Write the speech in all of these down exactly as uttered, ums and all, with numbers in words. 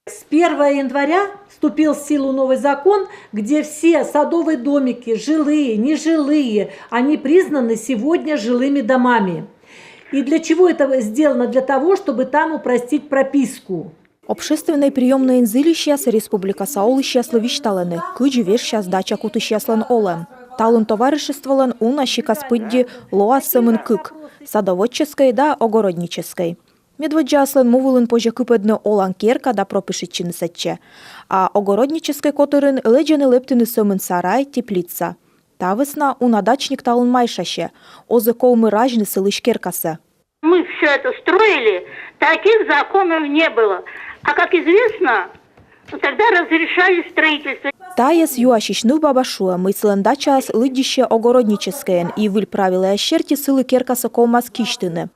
С первого января вступил в силу новый закон, где все садовые домики, жилые, нежилые, они признаны сегодня жилыми домами. И для чего это сделано? Для того, чтобы там упростить прописку. Общественнӧй приёмнӧйын зільысьяс республикаса олысьяслы висьталӧны, кыдзи вежсяс дача кутысьяслӧн олӧм. Талун товариществолӧн уна сикас пыдди лоас сӧмын кык: садоводческӧй да огородническӧй. Медводдзаяслӧн му вылын позьӧ кыпӧдны олан керка да пропишитчыны сэтчӧ. А огородническӧй котырын лэдзӧны лэптыны сӧмын сарай, теплица. Та вӧсна уна дачник талун майшасьӧ, оз-ӧ ковмы разьны сылысь керкасӧ. Мы все это строили, таких законов не было. А как известно, тогда разрешали строительство. Тайӧс юасьысь нывбаба шуӧ, мый сылӧн дачаыс лыддьыссьӧ огородническӧйӧн, и выль правилӧяс серти сылы керкасӧ ковмас кисьтыны.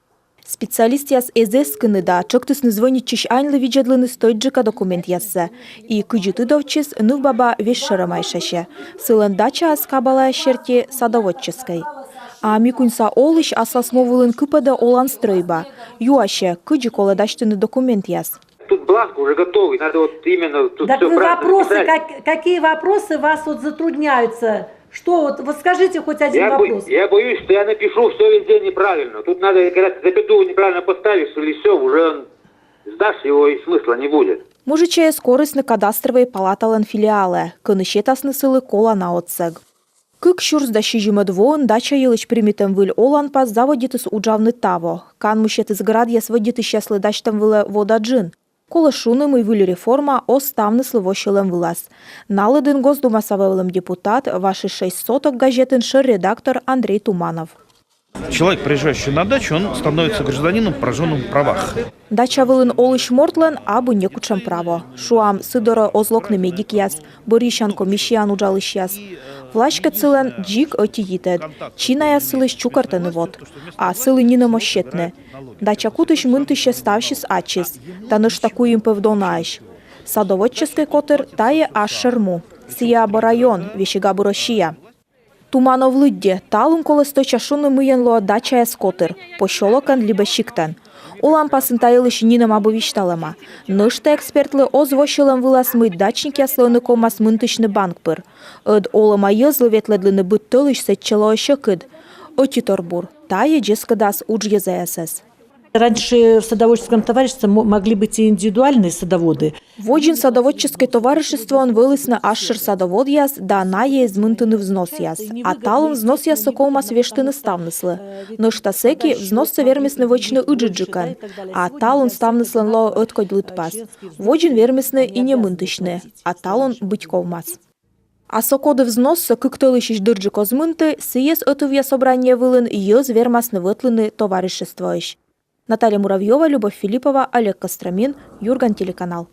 Специалистъяс эз эскыны да тшӧктісны звӧнитчысь аньлы видзӧдлыны стӧчджыка документъяссӧ. И кыдзи тыдовтчис, нывбаба весьшӧрӧ майшасьӧ. Сылӧн дачаыс кабалаяс серти садоводческӧй. А микуньса олысь аслас му вылын кыпӧдӧ олан стрӧйба. Юасьӧ, кыдзи колӧ дасьтыны документъяс. Тут бланк уже готовый, надо вот именно тут Так все вы правильно вопросы, написать. Как, какие вопросы вас вот затрудняются? Что вот, вот скажите хоть один Я, бо- вопрос. я боюсь, что я напишу все везде неправильно. Тут надо, когда ты запятую неправильно поставишь, или все, уже сдашь его, и смысла не будет. Мужичӧйӧс корисны кадастрӧвӧй палаталӧн филиалӧ, кӧні сетасны сылы колана отсӧг. Кык сюрс да сизимӧд воын дача йылысь примитӧм выль оланпас заводитіс уджавны таво. Канму сетіс градъяс вӧдитысьяслы дасьтӧм вылӧ вода джын. Колӧ шуны, мый выль реформа оз ставныслы восьӧлӧм вылас. На лыдын Госдумаса вӧвлӧм депутат, «Ваши шесть соток» газетын шӧр редактор Андрей Туманов. Человек, приезжающий на дачу, он становится гражданином, пораженным в правах. Дача вылын олысь мортлӧн абу некутшӧм право. Шуам, сы дорӧ оз локны медикъяс, бӧрйысян комиссияын уджалысьяс. Власькӧд сылӧн дзик ӧти йитӧд: чинаяс сылысь чукӧртӧны вот. А сылы нинӧм оз сетны. Дача кутысь мынтысьӧ ставсьыс ачыс. Да нӧшта куим пӧв донаӧсь. Садоводческӧй котыр — тайӧ асшӧр му. Сійӧ абу район, весиг абу Россия. Туманов лыддьӧ, талун колӧ стӧча шуны, мыйӧн лоӧ дачаяс котыр: посёлокӧн либӧ сиктӧн. Оланпасын та йылысь нинӧм абу висьталӧма. Нӧшта экспертлы оз восьӧлӧм вылас, мый дачникъяслы ӧні ковмас мынтысьны банк пыр. Ӧд олӧма йӧзлы ветлӧдлыны быд тӧлысь сэтчӧ лоӧ сьӧкыд. Ӧтитор бур: тайӧ дзескӧдас удж йӧзаясӧс. Раньше в садоводческом товариществе мо- могли быть и индивидуальные садоводы. Водзын садоводческӧй товариществоын вӧлісны асшӧр садоводъяс, да найӧ эз мынтыны взносъяс. А талун взносъяссӧ ковмас вештыны ставныслы. Нӧшта сэки взноссӧ вермисны вӧчны ыджыдджыкӧн. А талун ставныслӧн лоӧ ӧткодь лыдпас. Водзын вермисны и не мынтысьны, а талун быть ковмас. А со, коді взноссӧ кык тӧлысьысь дырджык оз мынты, сійӧс ӧтувъя собрание вылын йӧз вермасны вӧтлыны товариществоысь. Наталья Муравьёва, Любовь Филиппова, Олег Костромин, «Юрган» телеканал.